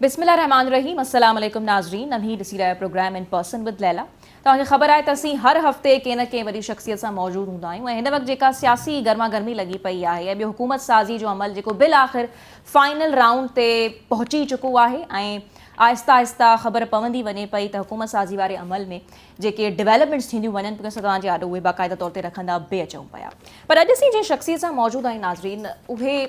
بسم الله الرحمٰن الرحيم السلام عليڪم ناظرين اوهين ڏسي رهيا آهيو programme in person with Laila توهان کي خبر آهي ته اسين هر هفتي ڪنهن نه ڪنهن وڏي شخصيت سان موجود هوندا آهيون ۽ هن وقت جيڪا سياسي گرما گرمي لڳي پئي آهي ۽ ٻيو حڪومت سازي جو عمل جيڪو بالآخر فائنل رائونڊ تي پهچي چڪو آهي ۽ آهسته آهسته خبر پوندي وڃي پئي ته حڪومت سازي واري عمل ۾ جيڪي ڊولپمينٽس ٿينديون وڃن پيون اسان توهان جي آڏو اهي باقاعده طور تي رکندا به اچون پيا پر اڄ اسين جنهن شخصيت سان موجود آهيون ناظرين اهي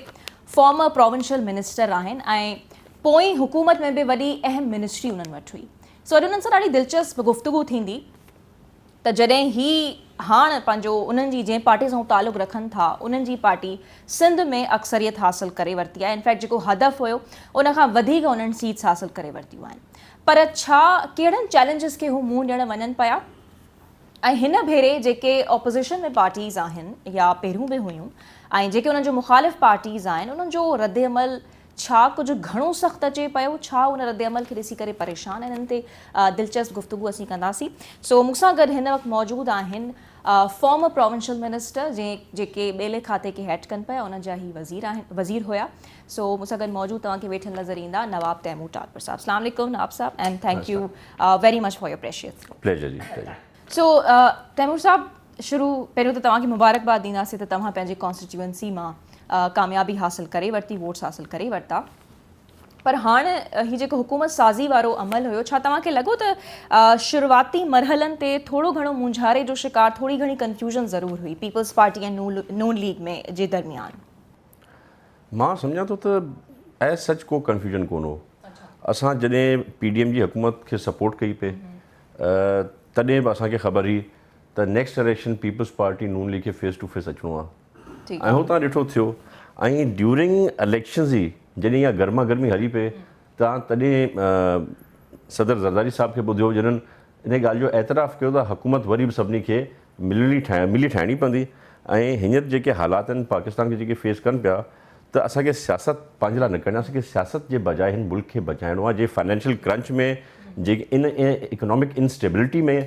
فارمر پراونشل منسٽر آهن ۽ پوئين حڪومت ۾ به وڏي اهم منسٽري انهن وٽ هئي سو اڄ انهن سان ڏاڍي دلچسپ گفتگو ٿيندي ته جڏهن هي هاڻ پنهنجو انهن جي جنهن پارٽي سان هو تعلق رکن ٿا انهن جي پارٽي سنڌ ۾ اڪثريت حاصل ڪري ورتي آهي انفيڪٽ جيڪو هدف هيو ان کان وڌيڪ انهن سيٽس حاصل ڪري ورتيون آهن پر ڇا ڪهڙن چئلينجز کي هو منهن ڏيڻ وڃن پيا ۽ هن ڀيري جيڪي اپوزيشن ۾ پارٽيز آهن يا پهريون به هيون ۽ جيڪي انهن جو مخالف پارٽيز آهن انهن جو رد عمل ڇا ڪجهه گهڻو سخت اچي پيو ڇا ان رد عمل کي ڏسي ڪري پريشان آهن انهن تي دلچسپ گفتگو اسين ڪنداسين سو مون سان گڏ هن وقت موجود آهن فارمر پراونشل منسٽر جنهن جيڪي ٻيلي کاتي کي هيڊ ڪن پيا انهن جا هي وزير آهن وزير هيا سو مون سان گڏ موجود توهان کي ويٺل نظر ايندا نواب تيمور ٽالپر صاحب اسلام عليڪم نواب صاحب and thank you very much for your precious pleasure جي پليجر. سو تيمور صاحب شروع پهريون ته توهان کي مبارڪباد ڏينداسين ته توهان پنهنجي ڪانسٽيٽيوئنسي مان ڪاميابي حاصل ڪري ورتي ووٽس حاصل ڪري ورتا پر هاڻ هي جيڪو حڪومت سازي وارو عمل هيو ڇا توهان کي لڳو ته شروعاتي مرحلن تي ٿورو گهڻو مونجهاري جو شڪار ٿوري گهڻي ڪنفيوزن ضرور هئي پيپلز پارٽي ۽ نون ليگ ۾ جي درميان؟ مان سمجهان ٿو ته ايز سچ ڪو ڪنفيوزن ڪونه هو. اسان جڏهن پي ڊي ايم جي حڪومت کي سپورٽ ڪئي پئي تڏهن به اسان کي خبر هئي ته نيڪسٽ اليڪشن پيپلز پارٽي نون ليگ کي فيس ٽو فيس اچڻو آهي ۽ هو تان ڏٺو ٿيو ۽ ڊيورنگ اليڪشنز ئي جڏهن اها گرما گرمي هلي پئي تان تڏهن صدر زرداري صاحب کي ٻڌيو جنھن ان ڳالهه جو اعتراف ڪيو ته حڪومت وري به سڀني کي ملي ٺاهڻ ملي ٺاهڻي پوندي ۽ هينئر جيڪي حالات آهن پاڪستان کي جيڪي فيس ڪن پيا ته اسان کي سياست پنهنجي لاء نه ڪرڻي آهي اسان کي سياست جي بجاء هن ملڪ کي بچائڻو آهي جي فائنانشل ڪرنچ ۾ جيڪي ان اڪنامڪ انسٽيبلٽي ۾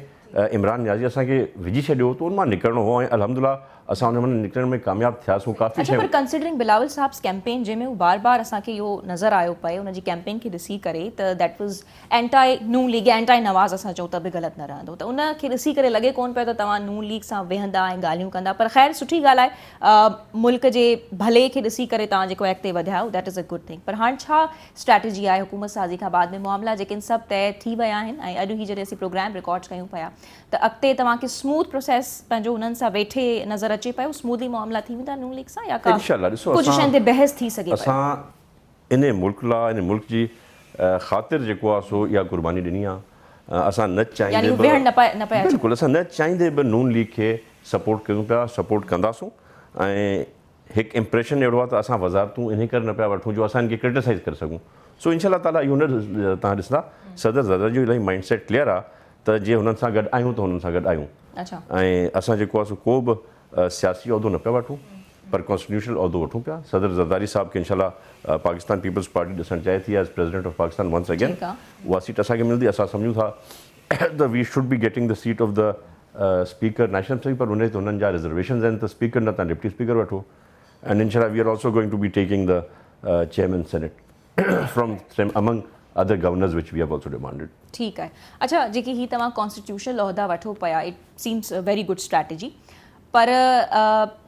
عمران نيازي اسان کي وجهي ڇڏيو ته ان مان نڪرڻو هو ۽ الحمدلله اسان ان مان نڪرڻ ۾ ڪامياب ٿياسون ڪافي اڇا پر ڪنسيڊرنگ بلاول صاحب's ڪيمپين جنهن ۾ هو بار بار اسان کي اهو نظر آيو پئي ان جي ڪيمپين کي ڏسي ڪري ته that was anti Noon league يا اينٽائي نواز اسان چئون ته به غلط نه رهندو ته ان کي ڏسي ڪري لڳي ڪونه پيو ته توهان نون ليگ سان ويهندا ۽ ڳالهيون ڪندا پر خير سٺي ڳالهه آهي ملڪ جي ڀلي کي ڏسي ڪري توهان جيڪو اڳتي وڌيا آهيو that is a good thing پر هاڻ ڇا اسٽريٽجي آهي حڪومت سازي کان بعد ۾ معاملا جيڪي سڀ طئي ٿي ويا آهن ۽ اڄ هي جڏهن اسين پروگرام رڪارڊ ڪيون پيا ته اڳتي توهان کي سموٿ پروسيس پنهنجو انهن سان ويٺي نظر اچي پيو سموٿلي معاملا ٿي ويندا نون ليگ سان يا ڪا ڪجهه شين تي بحث ٿي سگهي پيو. انهي ملڪ لا انهي ملڪ جي خاطر جيڪو آ سو اها قرباني ڏني آ اسان نه چاهيندي به بلڪل اسان نه چاهيندي به نون ليگ کي سپورٽ ڪيون پيا سپورٽ ڪنداسون ۽ هڪ امپريشن اهڙو آ ته اسان وزارتون انهي ڪري نه پيا وٺون جو اسان ان کي ڪرٽيسائز ڪري سگهون سو انشاء الله تعالي اهو نه توهان ڏسندا صدر زرداري جو الاهي مائنڊ سيٽ ڪليئر آ ته جي هنن سان گڏ آهيون ته هنن سان گڏ آهيون ۽ اسان جيڪو آ سو ڪو به سياسي عهدو نه پيا وٺون پر ڪانسٽيٽيوشنل عهدو وٺون پيا، صدر زرداري صاحب کي انشاء الله پاڪستان پيپلز پارٽي ڏسڻ چاهي ٿي as president of Pakistan once again اها سيٽ اسان کي ملندي اسان سمجهون ٿا ته we should be getting the seat of the speaker national assembly پر ان تي هنن جا رزرويشنز آهن ته اسپيڪر نه تان ڊپٽي اسپيڪر وٺو اينڊ انشاء الله we are also going to be taking the chairman senate from among other governors which we have also demanded. ٺيڪ آهي اڇا جيڪي هي توهان ڪانسٽيٽيوشنل عهدا وٺو پيا it seems very good strategy پر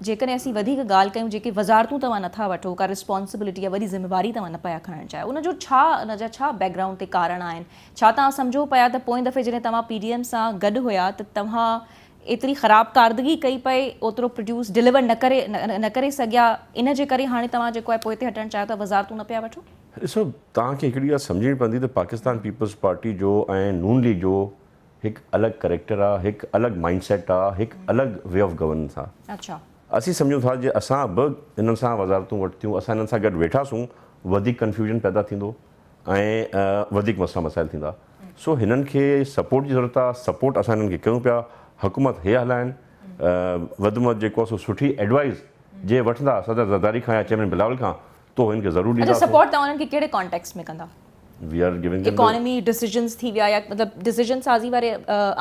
جيڪڏهن اسين وڌيڪ ڳالهه ڪيون جيڪي وزارتون توهان نٿا وٺو ڪا رسپانسبلٽي يا وڏي ذميواري توهان نه پيا کڻڻ چاهيو ان جو ڇا ان جا ڇا بيڪ گرائونڊ تي ڪارڻ آهن ڇا توهان سمجهو پيا ته پوئين دفعي جڏهن توهان پي ڊي ايم سان گڏ هيا ته توهان ايتري خراب ڪاردگي ڪئي پئي اوترو پروڊيوس ڊليور نه ڪري نه ڪري سگهيا ان جي ڪري هاڻي توهان جيڪو آهي پوئتي هٽڻ چاهيو ٿا وزارتون نه پيا وٺو. ڏسو توهان کي هڪڙي ڳالهه سمجهڻي پوندي ته پاڪستان پيپلز پارٽي جو ۽ نون ليگ جو هڪ الڳ ڪريڪٽر آ، هڪ الڳ مائنڊ سيٽ آ، هڪ الڳ وي آف گورننس آ. اسين سمجهون ٿا جي اسان به انهن سان وزارتون ورتيون، اسان انهن سان گڏ ويٺاسون، وڌيڪ ڪنفيوزن پيدا ٿيندو ۽ وڌيڪ مسئلا مسائل ٿيندا. سو هنن کي سپورٽ جي ضرورت آ، سپورٽ اسان هنن کي ڪيون پيا، حڪومت هي هلائن، وڌ ۾ وڌ جيڪو آ سو سٺي ايڊوائيز جي وٺندا صدر زرداري کان يا چيئرمين بلاول کان تو هن کي ضرور اڇا ڏينداسون. سپورٽ توهان انهن کي ڪهڙي ڪانٽيڪسٽ ۾ ڪندا؟ We are giving them economy decisions ٿي ويا يا مطلب ڊسيزن سازي واري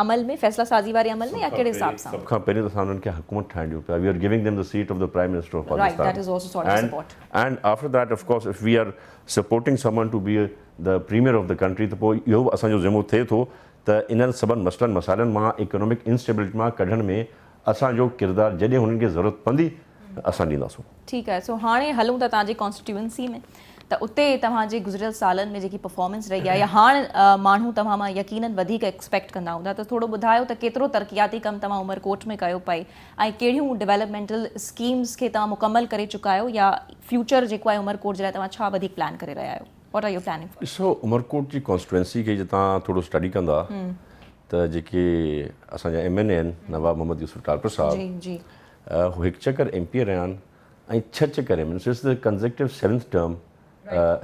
عمل ۾ فيصلا سازي واري عمل ۾ يا ڪهڙي حساب سان؟ سڀ کان پهرين ته اسان انهن کي حڪومت ٺاهڻ ڏيون پيا we are giving them the seat of the prime minister of Pakistan right that is also sort of support and after that of course if we are supporting someone to be the premier of the country ته پوء اهو به اسان جو ذمو ٿئي ٿو ته انهن سڀن مسئلن مسائلن مان اڪنامڪ انسٽيبلٽي مان ڪڍڻ ۾ اسان جو ڪردار جڏهن هنن کي ضرورت پوندي اسان ڏينداسون. ٺيڪ آهي سو هاڻي هلون ٿا توهان جي ڪانسٽيٽيوئنسي ۾ ته اتي توهان جي گذريل سالن ۾ جيڪي پرفارمنس رهي آهي يا هاڻ ماڻهو توهان مان يقينن وڌيڪ ايڪسپيڪٽ ڪندا هوندا ته ٿورو ٻڌايو ته ڪيترو ترقياتي ڪم توهان عمرڪوٽ ۾ ڪيو پئي ۽ ڪهڙيون ڊولپمينٽل اسڪيمز کي توهان مڪمل ڪري چڪا آهيو يا فيوچر جيڪو آهي عمرڪوٽ جي لاء توهان ڇا وڌيڪ پلان ڪري رهيا آهيو what are you planning for. ڏسو عمرڪوٽ جي ڪانسٽيٽوئنسي کي جي توهان ٿورو اسٽڊي ڪندا ته جيڪي اسان جا ايم اين اي آهن نواب محمد يوسف ٽالپر صاحب جي جي هو هڪ چڪر ايم پي اي رهيا آهن ۽ ڇهه چڪر M N so it's the consecutive seventh term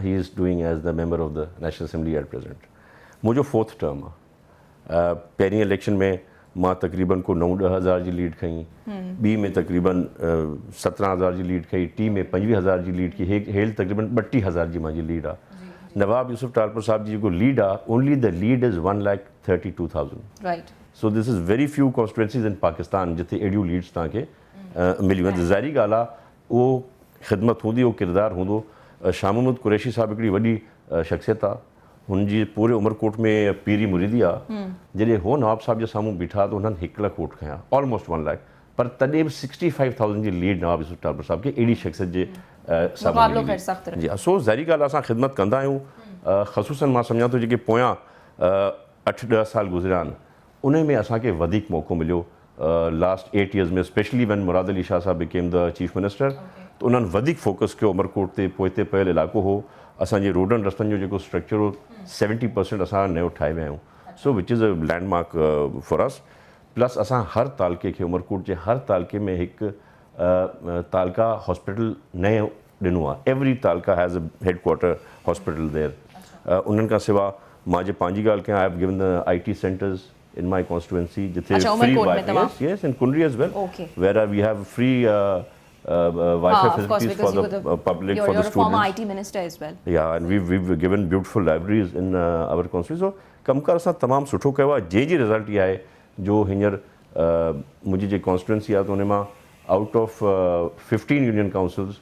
he is doing as the member of the national assembly at present منهنجو فورٿ ٽرم آهي پهرين اليڪشن ۾ مان تقريبن ڪو نو ڏهه هزار جي ليڊ کنئي ٻي ۾ تقريبن سترهن هزار جي ليڊ کنئي ٽي ۾ پنجويهه هزار جي ليڊ کي هيل تقريبن ٻٽيهه هزار جي منهنجي ليڊ آهي نواب يوسف ٽالپر صاحب جي جيڪو ليڊ آهي only the lead is one lakh thirty two thousand right so this is very few constituencies in Pakistan جتي اهڙيون ليڊس توهان کي مليون آهن ظاهري ڳالهه آهي اهو خدمت هوندي اهو ڪردار هوندو شاهه محمود قريشي صاحب هڪڙي وڏي شخصيت آهي هن جي پوري عمرڪوٽ ۾ پيري مريدي آهي جڏهن هو نواب صاحب جي سامهون بيٺا ته هنن هڪ لک ووٽ کنيا آلموسٽ ون لک پر تڏهن به سڪسٽي فائيو ٿائوزنڊ جي ليڊ نواب يوسف ٽالپر صاحب کي اهڙي شخصيت جي سامهون ملي هئي جي ها سو ظاهري ڳالهه اسان خدمت ڪندا آهيون خصوصن مان سمجهان ٿو جيڪي پويان اٺ ڏهه سال گذريا آهن انهي ۾ اسان کي وڌيڪ موقعو مليو last eight years ۾ specially when Murad Ali Shah sahib became the chief minister ته انهن وڌيڪ فوڪس ڪيو عمرڪوٽ تي پوئتي پيل علائقو هو اسان جي روڊن رستن جو جيڪو اسٽرڪچر هو سيونٽي پرسنٽ اسان نيو ٺاهي ويا آهيون so which is a landmark for us plus اسان هر تعلقي کي عمرڪوٽ جي هر تعلقي ۾ هڪ تعلقه هاسپيٽل نئين ڏنو آهي every taluka has a headquarter hospital there انهن کان سوا مان جي پنهنجي ڳالهه ڪيان I have given the I T centres in my constituency جتي free wifi yes in Kunri as well where we have free wifi facilities for the public for the students yeah and we we given beautiful libraries in our constituency so ڪم ڪار اسان تمام سٺو ڪيو آهي جنهن جي result اها آهي جو هينئر منهنجي جيڪي ڪانسٽيٽوئنسي آهي ته ان مان آئوٽ آف 15 يونين ڪائونسلز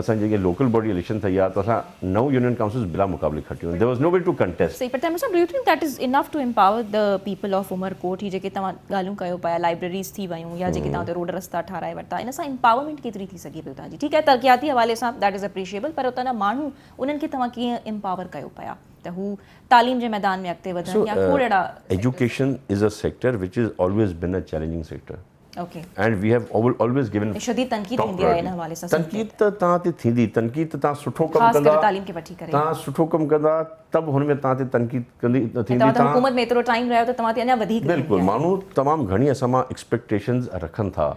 اسان جيڪي لوڪل باڊي اليڪشن ٿي آهي ته اسان نو يونين ڪائونسلز بلا مقابلي کٽيون آهن there was nobody to contest. صحيح پر تيمور صاحب do you think that is enough to empower the people of Umerkot هي جيڪي توهان ڳالهيون ڪيو پيا لائبريريز ٿي ويون يا جيڪي توهان اتي روڊ رستا ٺاهرائي ورتا ان سان امپاورمينٽ ڪيتري ٿي سگهي پئي اتان جي ٺيڪ آهي ترقياتي حوالي سان that is appreciable پر اتان جا ماڻهو انهن کي توهان ڪيئن امپاور ڪيو پيا ته هو تعليم جي ميدان ۾ اڳتي وڌن يا کوڙ اهڙا education is a sector which is always been a challenging sector okay and we have always given شديد تنقيد ٿيندي آهي ان حوالي سان تنقيد ته توهان تي ٿيندي تنقيد ته توهان سٺو ڪم ڪندا خاص ڪري تعليم کي وٺي ڪري توهان سٺو ڪم ڪندا ته به هن ۾ توهان تي تنقيد ڪندي ٿيندي توهان حڪومت ۾ ايترو ٽائيم رهيو ته توهان تي اڃا وڌيڪ بلڪل ماڻهو تمام گهڻي اسان مان ايڪسپيڪٽيشنز رکن ٿا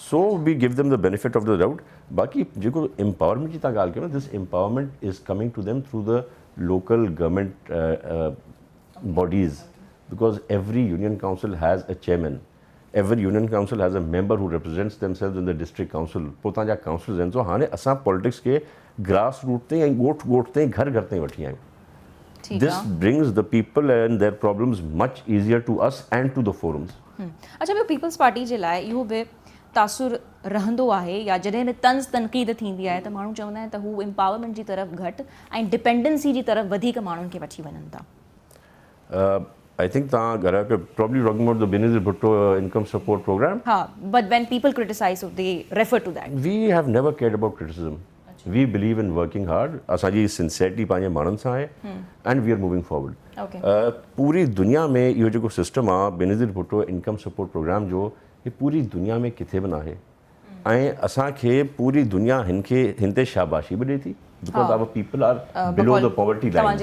so we give them the benefit of the doubt باقي جيڪو امپاورمينٽ جي توهان ڳالهه ڪيو نه this empowerment is coming to them through the local government bodies because every union council has a chairman every union council has a member who represents themselves in the district council پوء اتان جا councillors آهن سو هاڻي اسان politics کي grass root تائين ۽ ڳوٺ ڳوٺ تائين گهر گهر تائين وٺي آيا آهيون this brings the people and their problems much easier to us and to the forums. اڇا ٻيو پيپلز پارٽي جي لاء اهو به تاثر رهندو آهي يا جڏهن به طنز تنقيد ٿيندي آهي ته ماڻهو چوندا آهن ته هو امپاورمينٽ جي طرف گهٽ ۽ ڊپينڊنسي جي طرف وڌيڪ ماڻهن کي وٺي وڃن ٿا. I think توهان ڳالهايو پيا probably talking about the Benazir Bhutto income support programme. ها but when people criticise they refer to that. We have never cared about criticism we believe in working hard اسان جي سنسيئرٽي پنهنجي ماڻهن سان آهي and we are moving forward پوري دنيا ۾ اهو جيڪو سسٽم آهي Benazir Bhutto income support programme جو هي پوري دنيا ۾ ڪٿي به ناهي ۽ اسان کي پوري دنيا هن کي هن تي شاباشي به ڏي ٿي because our people are below the poverty lines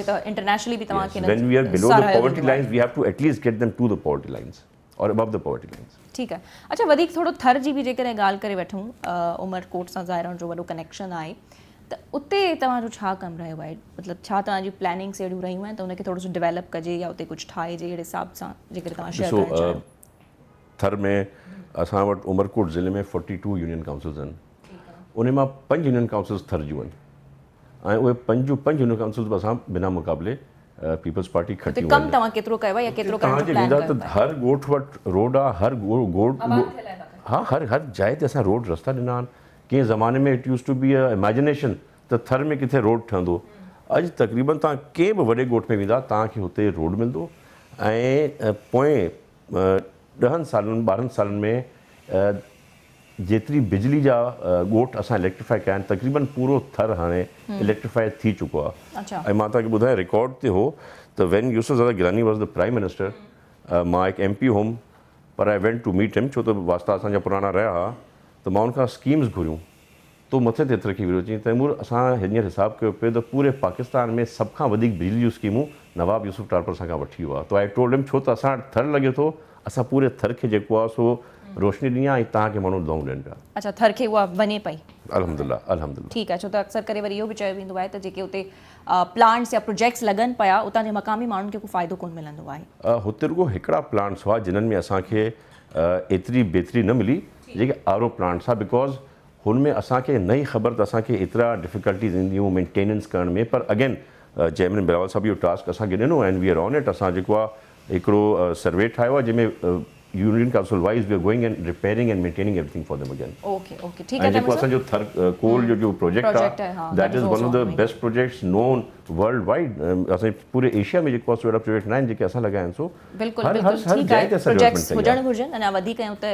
when we are below the poverty lines we have to at least get them to the poverty lines or above the poverty lines. ٺيڪ آهي اڇا وڌيڪ ٿورو ٿر جي به جيڪڏهن ڳالهه ڪري وٺون عمر ڪوٽ سان ظاهر آهي ان جو وڏو ڪنيڪشن آهي ته اتي توهان جو ڇا ڪم رهيو آهي مطلب ڇا توهان جون پلاننگس اهڙيون رهيون آهن ته ان کي ٿورو سو ڊيولپ ڪجي يا اتي ڪجهه ٺاهجي اهڙي حساب سان جيڪڏهن توهان شيئر ڪرڻ چاهيو. ٿر ۾ اسان وٽ عمرڪوٽ ضلعي ۾ فورٽي ٽو يونين ڪائونسلز آهن انهي مان پنج يونين ڪائونسلز ٿر جون آهن ۽ اهي پنج جون پنج يونين ڪائونسلز به اسان بنا مقابلي پيپلز پارٽي اتي کٽيون ڪم آهن. توهان ڪيترو ڪيو آهي يا ڪيترو ڪرڻ توهان جو جي پلان ويندا ڪيو ته پيا؟ هر ڳوٺ وٽ روڊ آهي، هر ڳوٺ ها هر هر جاء تي اسان روڊ رستا ڏنا آهن. ڪنهن زماني ۾ it used to be a imagination ته ٿر ۾ ڪٿي روڊ ٺهندو. اڄ تقريبن توهان ڪنهن به وڏي ڳوٺ ۾ ويندا توهان کي هتي روڊ ملندو ۽ پوئين ڏهن سالن ٻارهن سالن ۾ جيتري بجلي جا ڳوٺ اسان اليڪٽريفائي ڪيا آهن تقريبن پورو ٿر هاڻي اليڪٽريفائي ٿي چڪو آهي ۽ مان توهان کي ٻڌايان رڪارڊ تي هو ته when Yousaf Raza Gilani was the prime minister مان هڪ M P home per I went to meet هم ڇو ته واسطا اسان جا پراڻا رهيا ها ته مان ان کان اسڪيمز گهريون تو مٿي تي هٿ رکي ويرو چيائين تيمور اسان هينئر حساب ڪيو پئي ته پوري پاڪستان ۾ سڀ کان وڌيڪ بجلي جون اسڪيمون نواب يوسف ٽالپر اسان کان وٺي ويو آهي تو I told هم ڇو ته اسان وٽ ٿر لڳي ٿو اسان پوري ٿر کي جيڪو آهي سو روشني ڏني آهي ۽ توهان کي ماڻهو دعائون ڏين پيا. اڇا ٿر کي اها وڃي پئي. الحمدلله الحمدلله. ٺيڪ آهي ڇو ته اڪثر ڪري وري اهو به چيو ويندو آهي ته جيڪي اتي پلانٽس يا پروجيڪٽس لڳن پيا اتان جي مقامي ماڻهن کي ڪو فائدو ڪونه ملندو آهي. هتي رڳو هڪڙا پلانٽس هئا جنھن ۾ اسان کي ايتري بهتري نه ملي جيڪي آر او پلانٽس هئا because هن ۾ اسان کي نه ئي خبر ته اسان کي ايترا ڊفيڪلٽيز اينديون مينٽيننس ڪرڻ ۾ پر اگين جنهن مهل بلاول صاحب اهو ٽاسڪ اسان کي ڏنو and we are on it اسان جيڪو آهي هڪڙو سروي ٺاهيو آهي جنهن ۾ union council wise we are going and repairing and maintaining everything for them again okay okay ٺيڪ آهي ۽ جيڪو اسان جو ٿر ڪول جو جو پروجيڪٽ آهي that is one of the best projects known world wide اسان جي پوري ايشيا ۾ جيڪو آهي سو اهڙا پروجيڪٽ نه آهن جيڪي اسان لڳايا آهن سو بلڪل بلڪل ٺيڪ آهي پروجيڪٽس هجڻ گهرجن اڃا وڌيڪ ۽ اتي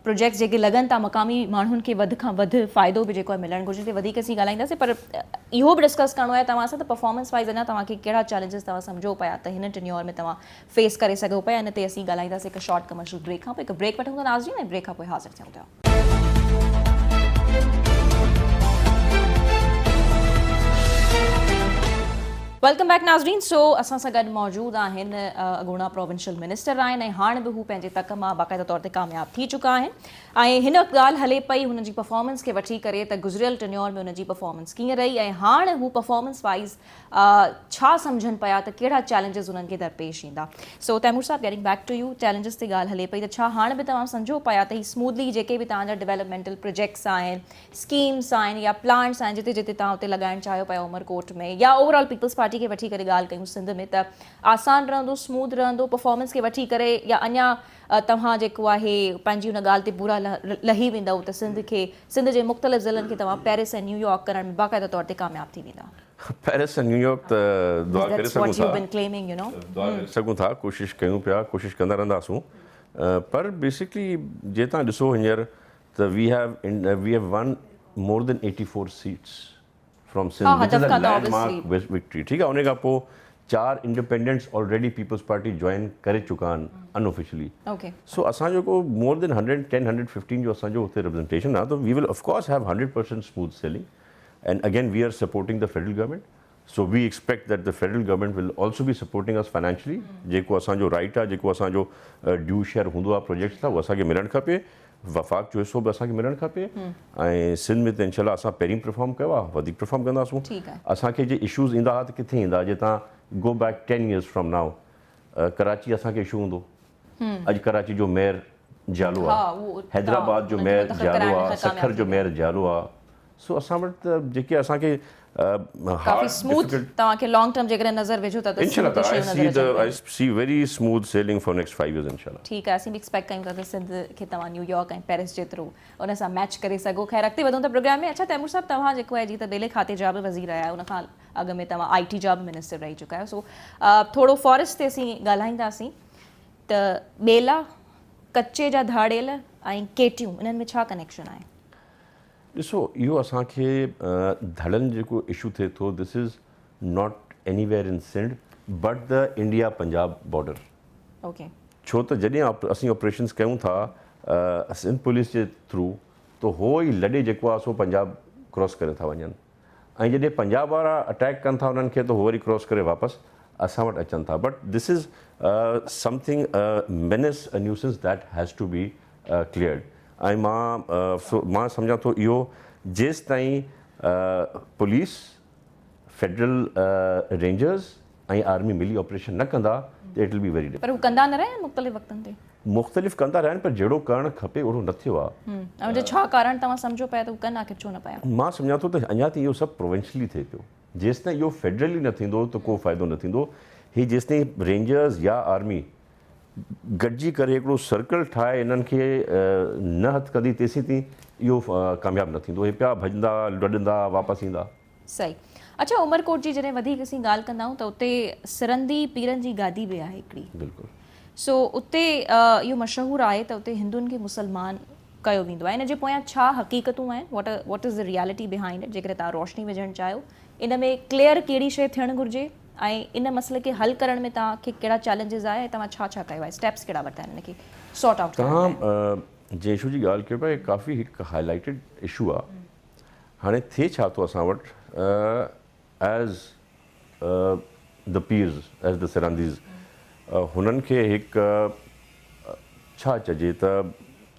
پروجيڪٽس جيڪي لڳن ٿا مقامي ماڻهن کي وڌ کان وڌ فائدو به جيڪو آهي ملڻ گهرجي تي وڌيڪ اسين ڳالهائينداسين پر اهو به ڊسڪس ڪرڻو آهي توهان سان ته پرفارمنس وائز اڃا توهان کي ڪهڙا چئلينجز توهان سمجهو پيا ته هن ٽينيور ۾ توهان فيس ڪري سگهو پيا ان تي اسين ڳالهائينداسين هڪ شارٽ ڪمرشل بريڪ کان پوء هڪ بريڪ وٺون ٿا ناظرين ۽ بريڪ کان پوء حاضر ٿيون ٿا. Welcome back ناظرين سو اسان سان گڏ موجود آهن اڳوڻا پروونشل منسٽر آهن ۽ هاڻ به هو پنهنجي تڪ مان باقاعده طور تي ڪامياب ٿي چڪا آهن ۽ هن وقت ڳالهه هلي پئي هن جي پرفارمنس کي وٺي ڪري ته گذريل ٽنيور ۾ هن جي پرفارمنس ڪيئن رهي ۽ هاڻ هو پرفارمنس وائز ڇا سمجهن پيا ته ڪهڙا چئلينجز انهن کي درپيش ايندا. سو تيمور صاحب getting back to you challenges تي ڳالهه هلي پئي ته ڇا هاڻ به توهان سمجهو پيا ته هي سموٿلي جيڪي به توهان جا ڊولپمينٽل پروجيڪٽس آهن اسڪيمس آهن يا پلانٽس آهن جتي جتي توهان اتي لڳائڻ چاهيو پيا عمرڪوٽ ۾ يا اوور آل پيپلز پارٽي کي وٺي ڪري ڳالهه ڪيون سنڌ ۾ ته آسان رهندو سموٿ رهندو پرفارمنس کي وٺي ڪري يا اڃا توهان جيڪو آهي پنهنجي ان ڳالهه تي پورا لهي ويندؤ ته سنڌ کي سنڌ جي مختلف ضلعن کي توهان پيرس ۽ نيويارڪ ڪرڻ ۾ باقاعده طور تي ڪامياب ٿي ويندا. پيرس ۽ نيويارڪ ته دعا ڪري سگهون ٿا. دعا ڪري سگهون ٿا ڪوشش ڪيون پيا ڪوشش ڪندا رهنداسون پر بيسڪلي جي توهان ڏسو هينئر ته we have we have won more than 84 seats from Sindh which is a landmark victory ٺيڪ آهي ان کان پوء چار independents already Peoples Party join ڪري چڪا آهن ان آفيشلي سو اسان جو ڪو مور دين 110 115 جو اسان جو اتي ريپريزنٽيشن آهي ته we will of course have 100% smooth sailing and again we are supporting the federal government so we expect that the federal government will also be supporting us financially جيڪو اسان جو رائيٽ آهي جيڪو اسان جو ڊيو شيئر هوندو آهي projects لاء اهو اسان کي ملڻ کپي وفاق جو حصو به اسان کي ملڻ کپي ۽ سنڌ ۾ ته انشاء الله اسان پهرين پرفارم ڪيو آهي وڌيڪ پرفارم ڪنداسون اسان کي جي اشوز ايندا ها ته ڪٿي ايندا جي تان go back 10 years from now Karachi اسان کي اشو هوندو اڄ ڪراچي جو ميئر جيالو آهي حيدرآباد جو ميئر جيالو آهي سکر جو ميئر جيالو آهي سو اسان وٽ ته جيڪي اسان کي ڪافي اسموٿ توهان کي لانگ ٽرم جيڪڏهن نظر وجهو ٿا ته انشاء الله تعالي I see the I see very smooth sailing for next 5 years انشاء الله. ٺيڪ آهي اسين به ايڪسپيڪٽ ڪيون ٿا ته سنڌ کي توهان نيو يارڪ ۽ پيرس جيترو ان سان ميچ ڪري سگهو خير اڳتي وڌون ٿا پروگرام ۾ اڇا تيمور صاحب توهان جيڪو آهي جي ته ٻيلي کاتي جا به وزير رهيا آهيو ان کان اڳ ۾ توهان آئي ٽي جا به منسٽر رهي چڪا آهيو سو ٿورو فاريسٽ تي اسين ڳالهائينداسين ته ٻيلا ڪچي جا ڌاڙيل ۽ ڪيٽيون انهن ۾ ڇا ڪنيڪشن آهي؟ ڏسو اهو اسان کي ڌڙن جيڪو اشو ٿئي ٿو this is not anywhere in Sindh but the India Punjab border ڇو ته جڏهن اسين آپريشنس ڪيون ٿا سنڌ پوليس جي ٿرو ته هو ئي لڏي جيڪو آهي سو پنجاب ڪراس ڪري ٿا وڃن ۽ جڏهن پنجاب وارا اٽيڪ ڪن ٿا انهن کي ته هو وري ڪراس ڪري واپس اسان وٽ اچن ٿا but this is something menace a nuisance that has to be cleared ۽ مان مان سمجهان ٿو اهو جيستائين پوليس، فيڊرل رينجرز ۽ آرمي ملي آپريشن نه ڪندا ته it will be very پر هو ڪندا نه رهيا آهن مختلف وقتن تي؟ مختلف ڪندا رهيا آهن پر جهڙو ڪرڻ کپي اهڙو نه ٿيو آهي. ۽ ان جو ڇا ڪارڻ توهان سمجهو پيا ته هو ڪن آخر ڇو نه پيا؟ مان سمجهان ٿو ته اڃا تائين اهو سڀ پروونشلي ٿئي پيو. جيستائين اهو فيڊرلي نه ٿيندو ته ڪو فائدو نه ٿيندو. هي جيستائين رينجرز يا آرمي گڏجي ڪري هڪڙو سرڪل ٺاهي انهن کي نه هٿ ڪندي تيسين تائين اهو ڪامياب نه ٿيندو. هي پيا ڀڄندا لڏندا واپس ايندا. صحيح. اڇا عمرڪوٽ جي جڏهن وڌيڪ اسين ڳالهه ڪندا آهيون ته اتي سرندي پيرن جي گادي به آهي هڪڙي. بلڪل. سو اتي اهو مشهور آهي ته اتي هندن کي مسلمان ڪيو ويندو آهي ان جي پويان ڇا حقيقتون آهن what what is the reality behind it جيڪڏهن توهان روشني وجهڻ چاهيو ان ۾ ڪليئر ڪهڙي شيء ٿيڻ گهرجي ۽ ان مسئلي کي حل ڪرڻ ۾ توهان کي ڪهڙا چئلينجز آيا ۽ توهان ڇا ڇا ڪيو آهي اسٽيپس ڪهڙا ورتا آهن ان کي سارٽ آئوٽ ڪرڻ لاء. توهان جنهن اشو جي ڳالهه ڪيو پيا اهي ڪافي هڪ هائي لائيٽيڊ اشو آهي هاڻي ٿئي ڇا ٿو اسان وٽ as the Pirs as the Sirhindis هنن کي هڪ ڇا چئجي ته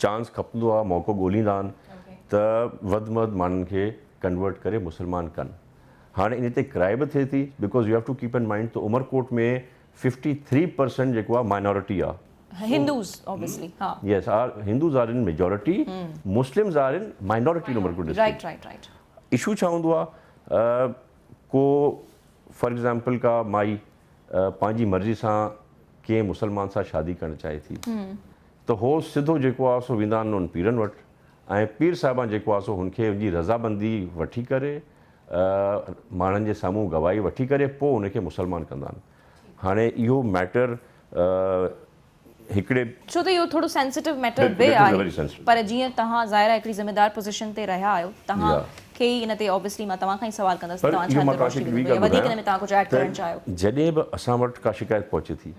چانس کپندو آهي موقعو ڳوليندا آهن ته وڌ ۾ وڌ ماڻهن کي ڪنورٽ ڪري مسلمان ڪن هاڻي ان تي ڪرائي به ٿئي ٿي because you have to keep in mind ته عمرڪوٽ ۾ ففٽي ٿري پرسنٽ جيڪو آهي مائنارٽي آهي Hindus obviously ها yes are Hindus are in majority Muslims are in minority in Umerkot district right right right issue ڇا هوندو آهي ڪو فار ايگزامپل ڪا مائي پنهنجي مرضي سان ڪنهن مسلمان سان شادي ڪرڻ چاهي ٿي ته هو سڌو جيڪو آهي سو ويندا آهن ان پيرن وٽ ۽ پير صاحبان جيڪو آهي سو هن کي ان جي رضامندي وٺي ڪري ماڻهن جي سامهون گواهي وٺي ڪري پوء ان کي مسلمان ڪندا آهن هاڻي اهو ميٽر هڪڙي. ڇو ته اهو ٿورو سينسيٽو ميٽر به آهي پر جيئن توهان ظاهر آهي هڪڙي ذميدار پوزيشن تي رهيا آهيو توهان کي ئي ان تي اوبويسلي مان توهان کان ئي سوال ڪندس ته توهان ڇا ان تي روشني وجهندو يا وڌيڪ ان ۾ توهان ڪجهه ايڊ ڪرڻ چاهيو. جڏهن به اسان وٽ ڪا شڪايت پهچي ٿي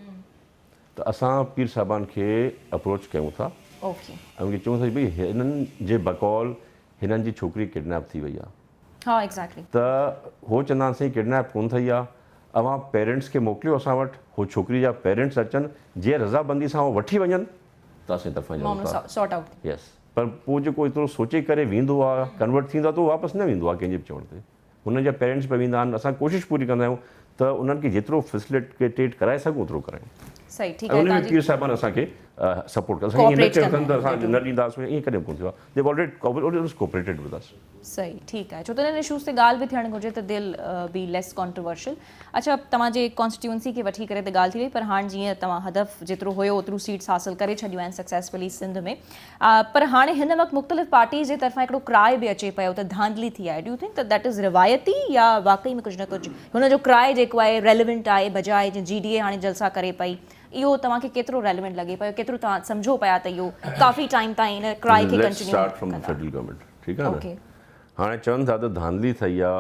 ته اسان پير صاحبان کي اپروچ ڪيون ٿا ۽ ان کي چئون ٿا ڀئي هنن جي بقول هنن جي ڇوڪري ڪڊنيپ ٿي وئي آهي. ها ايگزيڪٽلي. ته هو چوندا آهن سائين ڪڊنيپ ڪونه ٿئي آ اوهان پيرنٽس کي موڪليو اسان وٽ هو ڇوڪري جا پيرنٽس اچن جي رضامندي سان هو وٺي وڃن ته اسين طرفان ڄڻون معاملو ٿا سارٽ آئوٽ ٿي. يس پر پوء جيڪو ايترو سوچي ڪري ويندو آ ڪنورٽ ٿيندو آ ته هو واپس نه ويندو آ ڪنهن جي به چوڻ تي هنن جا پيرنٽس به ويندا آهن اسان ڪوشش پوري ڪندا آهيون ته انهن کي جيترو فيسليٽيٽ ڪرائي سگهون اوترو ڪرايون. صحيح ٺيڪ آهي ۽ ان ۾ پير صاحبان اسان کي سپورٽ ڪندا اسان کي ائين نه چيو اٿن ته اسان نه ڏينداسون ائين ڪڏهن به ڪونه ٿيو آهي they have already always cooperated with us. صحيح ٺيڪ آهي ڇو ته انهن اشوز تي ڳالهه به ٿيڻ گهرجي ته دل بي ليس ڪانٽروورشل. اڇا توهان جي ڪانسٽيٽيوئنسي کي وٺي ڪري ته ڳالهه ٿي وئي پر هاڻ جيئن توهان هدف جيترو هيو اوتريون سيٽس حاصل ڪري ڇڏيون آهن سڪسيسفلي سنڌ ۾ پر هاڻي هن وقت مختلف پارٽيز جي طرفان هڪڙو ڪراء به اچي پيو ته ڌانڌلي ٿي آهي do you think ته that از روايتي يا واقعي ۾ ڪجهه نه ڪجهه هن جو ڪراء جيڪو آهي ريليونٽ آهي بجاء جيئن جي ڊي اي هاڻي جلسا ڪري پئي اهو توهان کي ڪيترو ريليونٽ لڳي پيو ڪيترو توهان سمجهو پيا ته اهو ڪافي ٽائيم تائين ان ڪراء کي let's continue start from the ڪندا. فيڊرل گورنمينٽ ٺيڪ آهي نه اوڪي. هاڻي چون ٿا ته ڌانڌلي ٿئي آ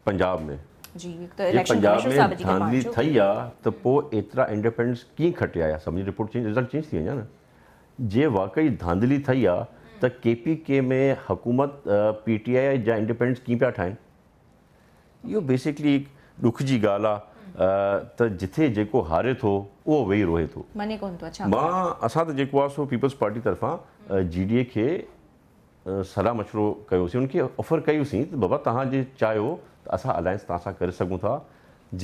پنجاب ۾. جي هڪ ته جي اليڪشن پنجاب ڪمشنر ۾ صاحب جي کي پاڻ ڌانڌلي چيو. ٿئي آ ته پوء ايترا انڊيپينڊنٽس ڪيئن کٽي آيا سڀني رپورٽ چينج رزلٽ چينج ٿي وڃي ها نه جي واقعي ڌانڌلي ٿئي آ ته ڪي پي ڪي ۾ حڪومت پي ٽي آء جا انڊيپينڊنٽس ڪيئن پيا ٺاهن اهو بيسڪلي هڪ ڏک جي ڳالهه آ ته جٿي جيڪو هاري ٿو اهو ويهي روئي ٿو. مڃي ڪونه ٿو اڇا. مان اسان ته جيڪو آ سو پيپلز پارٽي طرفان جي ڊي اي کي صلاح مشورو ڪيوسين ان کي آفر ڪيوسين ته بابا توهان جي چاهيو ته اسان الائنس توهان سان ڪري سگهون ٿا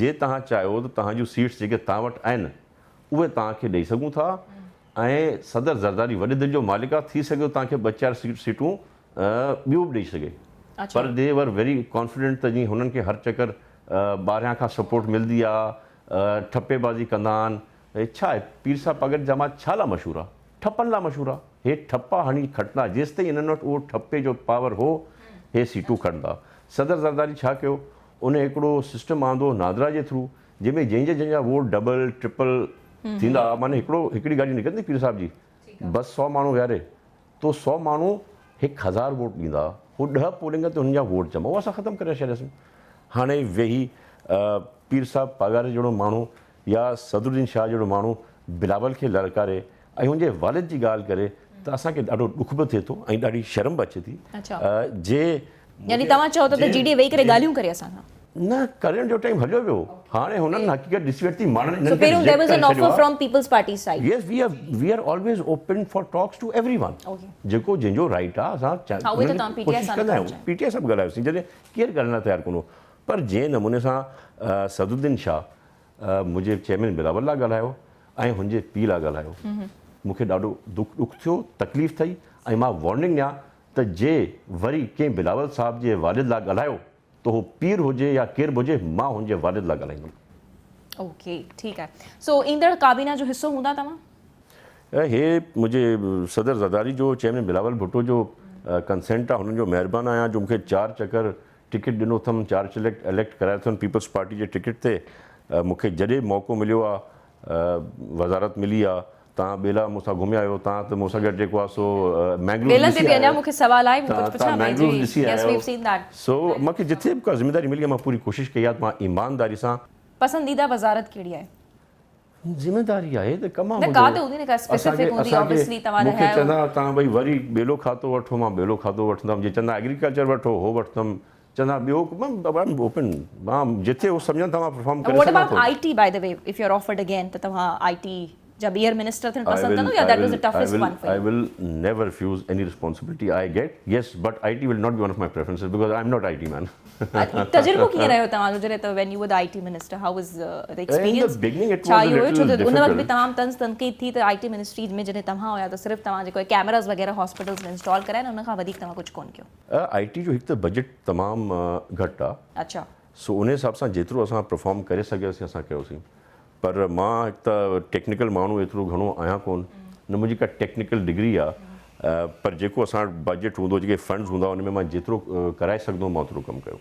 جي توهان چاهيو ته توهان جون سيٽس جيڪي توهان وٽ آهن اهي توهان کي ڏئي سگهون ٿا ۽ صدر زرداري وڏي دل جو مالڪ آ ٿي سگهي ٿو توهان کي ٻه چار سيٽون ٻيون به ڏئي سگهي پر the were very confident ته جي هنن کي هر چڪر ٻاهريان کان سپورٽ ملدي آ ٺپي بازي ڪندا آهن هي ڇا آهي پير صاحب پاڳر جماعت ڇا لا مشهور آ ٺپن لا مشهور آ هي ٺپا هڻي کٽندا جيستائين انهن وٽ اهو ٺپي جو پاور هو هي سيٽون کٽندا صدر زرداري ڇا ڪيو ان هڪڙو سسٽم آندو نادرا جي ٿرو جنهن ۾ جنهن جا جنهن جا ووٽ ڊبل ٽرپل ٿيندا معني هڪڙو هڪڙي گاڏي نڪرندي پير صاحب جي بس سو ماڻهو ويهاري تو سو ماڻهو 1000 ووٽ ڏيندا، هو ڏهه پولنگ تي هنن جا ووٽ جمع، اهو اسان ختم ڪري ڇڏياسون. هاڻي ويهي پير صاحب پاڳاري جهڙو ماڻهو يا صدرالدين شاهه جهڙو ماڻهو بلاول کي للڪاري ۽ هن جي والد جي ڳالهه ڪري ته اسان کي ڏاڍو ڏک به ٿئي ٿو ۽ ڏاڍي شرم به اچي ٿي. جي يعني توهان چئو ٿا ته جي ڊي اي ويهي ڪري ڳالهيون ڪري اسان سان. نه ڪرڻ جو ٽائيم هليو ويو هاڻي هنن حقيقت ڏسي ورتي ماڻهن انهن کي ريجيڪٽ ڪري ڇڏيو آهي. From peoples party side. Yes we are we are always open for talks to everyone جيڪو جنهن جو رائيٽ آهي اسان ڪوشش ڪندا آهيون پي ٽي آء سان به ڳالهايوسين جڏهن ڪير ڳالهائڻ لاء تيار ڪونه هو پر جنهن نموني سان صدرالدين شاهه منهنجي چيئرمين بلاول لاء ڳالهايو ۽ هن جي پيء لاء ڳالهايو مون کي ڏاڍو دک ڏک ٿيو تڪليف ٿي ۽ مان وارننگ ڏيان ته جي وري ڪنهن بلاول صاحب جي والد لاء ڳالهايو. ته هو پير هجي يا ڪير به هجي مان هن جي والد لاء ڳالهائيندم. اوڪي ٺيڪ آهي سو ايندڙ ڪابينا جو حصو هوندا توهان؟ هي منهنجي صدر زرداري جو چيئرمين بلاول ڀٽو جو ڪنسينٽ آهي هنن جو مهربان آهيان جو مون کي چار چڪر ٽڪيٽ ڏنو اٿم چار چليڪٽ اليڪٽ ڪرايو اٿن پيپلز پارٽي جي ٽڪيٽ تي مون کي جڏهن به موقعو مليو آهي وزارت ملي آهي تان ٻيلا مون سان گهميا آهيو تان ته مون سان گڏ جيڪو آهي سو مينگروز ٻيلن تي به اڃا مون کي سوال آهي مون ڪجهه پڇان پئي جي يس وي هيو سين that سو مون کي جتي به ڪا ذميداري ملي آهي مان پوري ڪوشش ڪئي آهي ته مان ايمانداري سان پسنديده وزارت ڪهڙي آهي؟ ذميداري آهي ته ڪم آ نه ڪا ته هوندي نه ڪا اسپيسفڪ هوندي آبويسلي توهان مون کي چوندا توهان ڀئي وري ٻيلو کاتو وٺو مان ٻيلو کاتو وٺندم جي چوندا ايگريڪلچر وٺو هو وٺندم چوندا ٻيو I am open مان جتي هو سمجهن ٿا مان پرفارم ڪري سگهان ٿو. What about I T by the way if you are offered again ته توهان آئي ٽي جا ٻيهر منسٽر ٿيڻ پسند ڪندو يا that was the toughest one for you? I will never refuse any responsibility I get yes but I T will not be one of my preferences because I am not I T man. تجربو ڪيئن رهيو توهان جو جڏهن ته when you were the I T minister how was the experience ڇا اهو هيو ڇو ته ان وقت به تمام طنز تنقيد ٿي ته آئي ٽي منسٽري ۾ جڏهن توهان هيا ته صرف توهان جيڪو ڪيمراز وغيره هاسپيٽلز ۾ انسٽال ڪرايا ان کان وڌيڪ توهان ڪجهه ڪونه ڪيو. آئي ٽي جو هڪ ته بجيٽ تمام گهٽ آ اڇا. سو ان حساب سان جيترو اسان پرفارم ڪري سگهياسين اسان ڪيوسين پر مان هڪ ته ٽيڪنيڪل ماڻهو ايترو گهڻو آهيان ڪون نه منهنجي ڪا ٽيڪنيڪل ڊگري آ پر جيڪو اسان وٽ بجيٽ هوندو جيڪي فنڊز هوندا ان ۾ مان جيترو ڪرائي سگهندو هوم مان اوترو ڪم ڪيو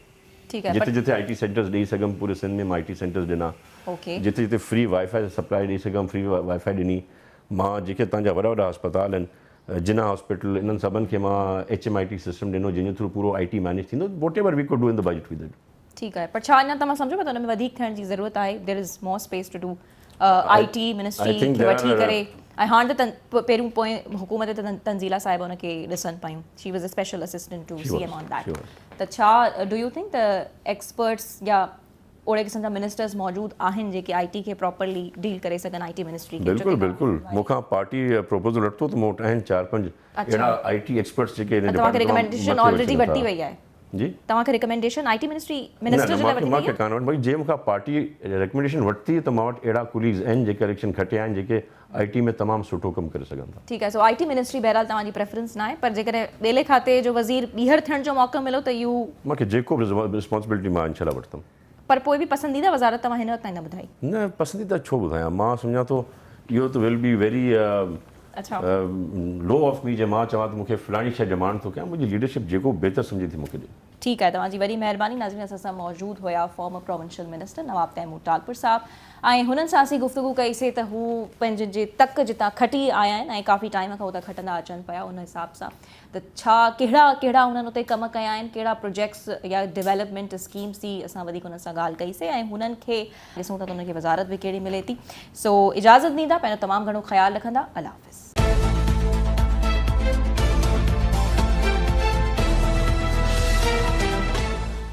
جتي جتي آئي ٽي سينٽرز ڏئي سگهيم پوري سنڌ ۾ مان آئي ٽي سينٽرز ڏنا جتي جتي فري وائي فائي سپلائي ڏئي سگهيم فري وائي فائي ڏني مان جيڪي تان جا وڏا وڏا اسپتال آهن جناح هاسپيٽل انهن سڀن کي مان H M I T system ڏنو جنهن جو ٿرو پورو آئي ٽي مينيج ٿيندو whatever we could do in the budget we did. ٺيڪ آهي پر ڇا اڃا توهان سمجهو پيا ته ان ۾ وڌيڪ ٿيڻ جي ضرورت آهي there is more space to do I T ministry کي وٺي ڪري ۽ هاڻ ته پهريون پوئين حڪومت ته تنزيلا صاحب ان کي ڏسن پيون she was a special assistant to C M on that ته ڇا do you think ته ايڪسپرٽس يا اهڙي قسم جا منسٽرز موجود آهن جيڪي آئي ٽي کي پراپرلي ڊيل ڪري سگهن آئي ٽي منسٽري کي بلڪل بلڪل مون کان پارٽي پروپوزل ورتو ته مون وٽ آهن چار پنج اهڙا آئي ٽي ايڪسپرٽس جيڪي ان ڊپارٽمينٽ مان ريڪمينڊيشن آلريڊي ورتي وئي آهي جي توهان کي ريڪمينڊيشن I T ministry minister جي لاء ورتي وئي آهي؟ نه مان کي ڪانه ورتي جي مون کان پارٽي ريڪمينڊيشن ورتي ته مان وٽ اهڙا ڪوليگز آهن جيڪي اليڪشن کٽيا آهن جيڪي آئي ٽي ۾ تمام سٺو ڪم ڪري سگهن ٿا. ٺيڪ آهي سو آئي ٽي منسٽري بهرحال توهان جي پريفرنس ناهي پر جيڪڏهن ٻيلي کاتي جو وزير ٻيهر ٿيڻ جو موقعو مليو ته يو. مان کي جيڪو به ريسپانسبلٽي مان انشاء الله وٺندم. پر پوء به پسنديده وزارت توهان هن وقت تائين نه ٻڌائي. نه پسنديده ڇو ٻڌايان مان سمجهان ٿو اهو ته will be very low of me جي مان چوان ته مون کي فلاڻي شيء ڊمانڊ ٿو ڪيان منهنجي ليڊرشپ جيڪو بهتر سمجهي ٿي مون کي ڏي. ٺيڪ آهي توهان جي وڏي مهرباني ناظرين اسان سان موجود هيا former provincial minister Nawab Taimur Talpur صاحب ۽ هنن سان اسين گفتگو ڪئي سي ته هو پنهنجي جي تڪ جتان کٽي آيا آهن ۽ ڪافي ٽائيم کان اتان کٽندا اچن پيا ان حساب سان ته ڇا ڪهڙا ڪهڙا هنن اتي ڪم ڪيا آهن ڪهڙا پروجيڪٽس يا ڊيولپمينٽ اسڪيمس جي اسان وڌيڪ انهن سان ڳالهه ڪئي سي ۽ هنن کي ڏسون ٿا ته انهن کي وزارت به ڪهڙي ملي ٿي سو اجازت ڏيندا پنهنجو تمام گهڻو خيال رکندا الله حافظ.